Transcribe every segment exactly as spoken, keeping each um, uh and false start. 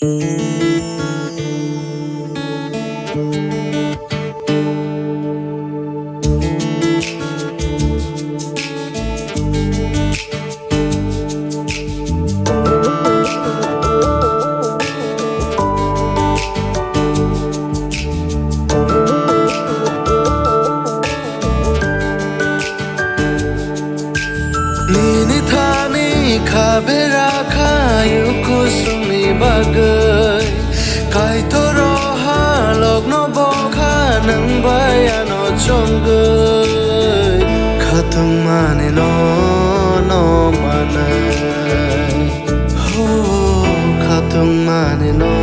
Nini thani kha bera khayu kusumni bagwi. Kaitor o halokno bokha nwng bai ano chongwi. Khatung mani no, no manai. Ho, khatung mani no,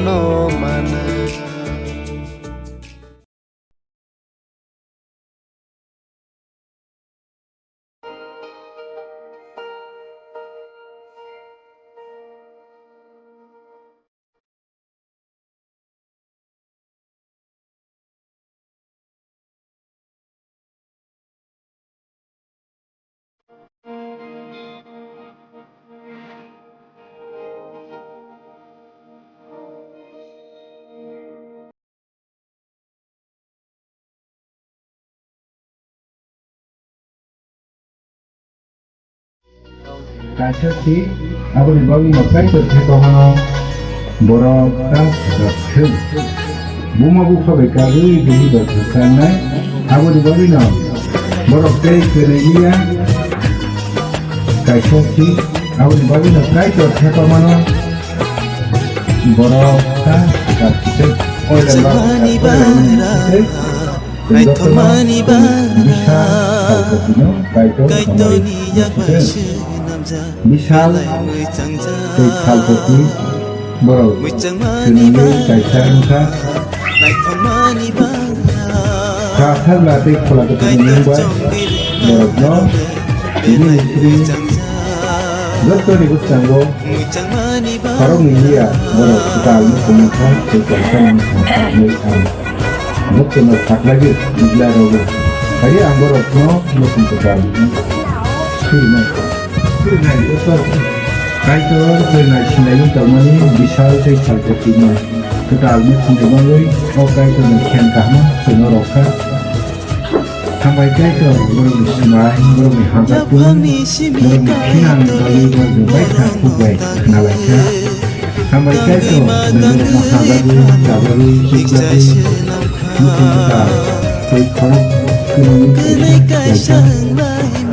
no manai. Kaisa si, aboni bagwi no Kaitor khe tongmano borok ta swkang se. Buma bupha bai karwi bini bai swkang nai, aboni bagwi no borok tei kwrwi ya. Kaisa si, aboni bagwi no Kaitor khe tongmano borok ta swkang se. Oila ba, oila ba. Kaitormani bara, Kaitorni yabai swnamjak, Bishal tei Thalpokni borok mwchangmani bara, kaisa wngkha. Naithokmani bara, Kasarla tei Phola Kwthwini mungbai borokno bini sri jottoni bwskango khoroknwi liya borok kwtal muchungma kha tei kaisa wngkha hwnwi ang Jotono saklagwi bujla rogo. Hai ang borokno muchung kwtal surinai. Surinai joto Kaitor surinai sinai tongmani Bishal tei Thalpokni kwtal muchung rwmani o Kaitorni khen kaham chwngno rwkha. Hambai Kaitor borokni sinai, borokni hamjakmung, borokni thinangni bagwi borokni baithang khukbai khwnalaikha. Hambai Kaitor, nini rokno hamjagwi, chajagwi, chukjagwi, muchung kwtal tei khorok kwrwngwi kaisa kaisa.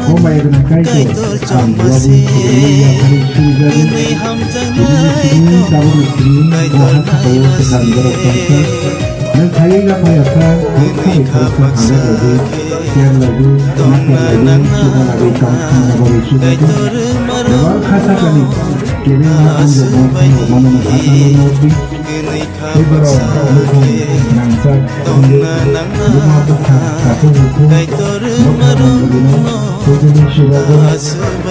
O maya gwnang Kaitor, ang buabwi khoroknwi yapharwi surijagwi, tini simi tabukni simi o ha sakao kwthang borok tongkha. Nwng phaiwi yaphar yapha, khoroksa bai khoroksa hamjakrogwi, ker lagwi, nakar lagwi, chuba lagwi tong thangna bagwi chubago. Bebak kha sakani kebengma hamjakma thangrokmano nwng ha tangwi nordi. Tei borok nukhung nangchak wngwi buma bwkha takhuk bukhuk nokha rwngrwino tubuni chubago,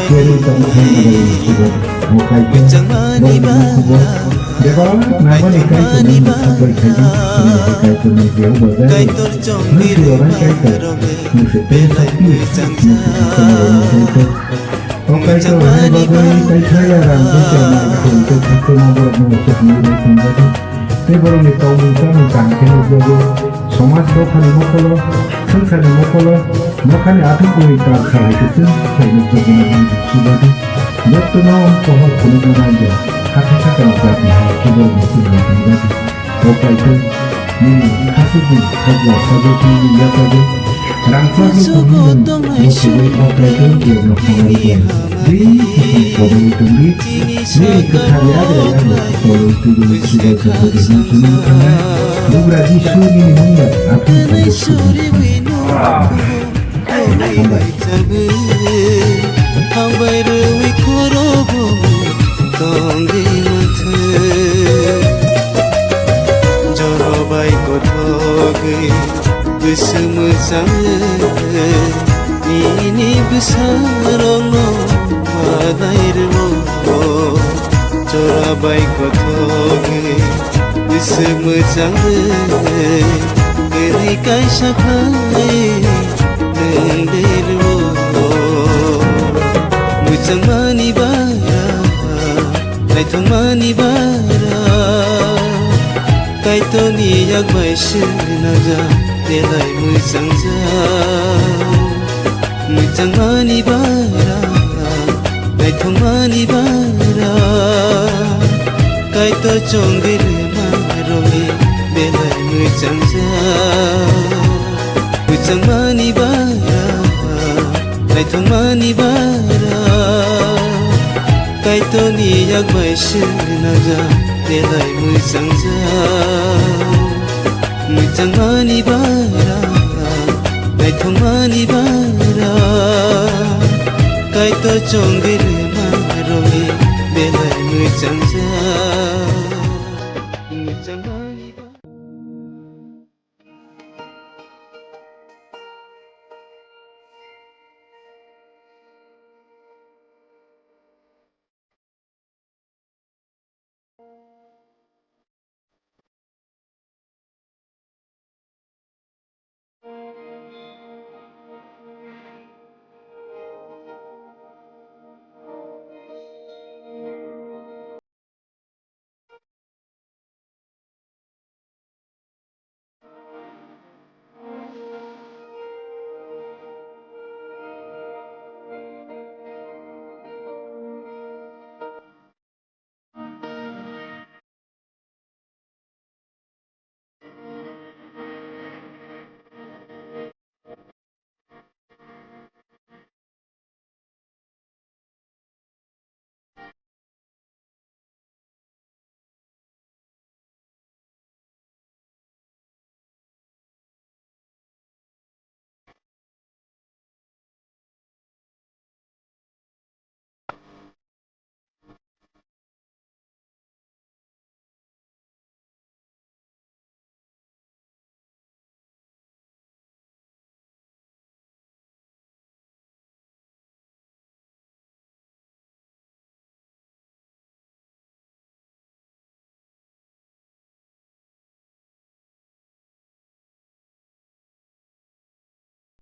kerwi tong thangna bagwi chubago. Bo Kaitor borokni nukhungo Bebak nabani Kaitorni mwthangbai khaidi, chini hai Kaitorni Jehova jai. Nwng siroknai Kaitor, nwng se tei sakti, nwng se tongmani Kaitor. O Kaitor hai bagwi kaithaya rang tei chengmani khum tei khakchangma borokno usuk nwi bai tongjadi. Tei borokni tongmung chamung kaham khe nukjago. Somaj dophani mokolo, swngcharni mokolo, nokhani athuk bai tal salai kwchwng khlai nukjagwi nangmani chubadi. Jotono pohor phunukna nangya, hakhe sakani jati hai khe borokni chwngno tongjago. O Kaitor, nini khasukni khajla sajwk nini yachago. Rangchakni tongmung muchungwi o Kaitor borokno hamari bai. Bini khasukni kobolwi tongdi. Nini kwthar yagra yagra kolwi tubui chubai tongwi rihna chumui thangnai. Bugra Jisu nini mungya aphuru tongwi chubai thangnai. Hambai. Hambai rwi khorobo tongwi manthai. Joro bai kothogwi bwswk mwchang nini bwsarokno manai rwo. Jora bai kothogwi bwswk mwchang rwi bini kaisa khlai nwng de rwo. Mwchangmani bara Naithokmani bara, Kaitorni yak bai se nangja, belai mwchangjak. Mwchangmani bara, naithokmani bara, Kaitor chongwi rwma rokni belai mwchangjak. Mwchangmani bara, naithokmani bara, Kaitorni yak bai se nangja, belai mwchangjak. Mwchangmani bara, naithokmani bara, Kaitor chongwi rwma rokni belai mwchangjak.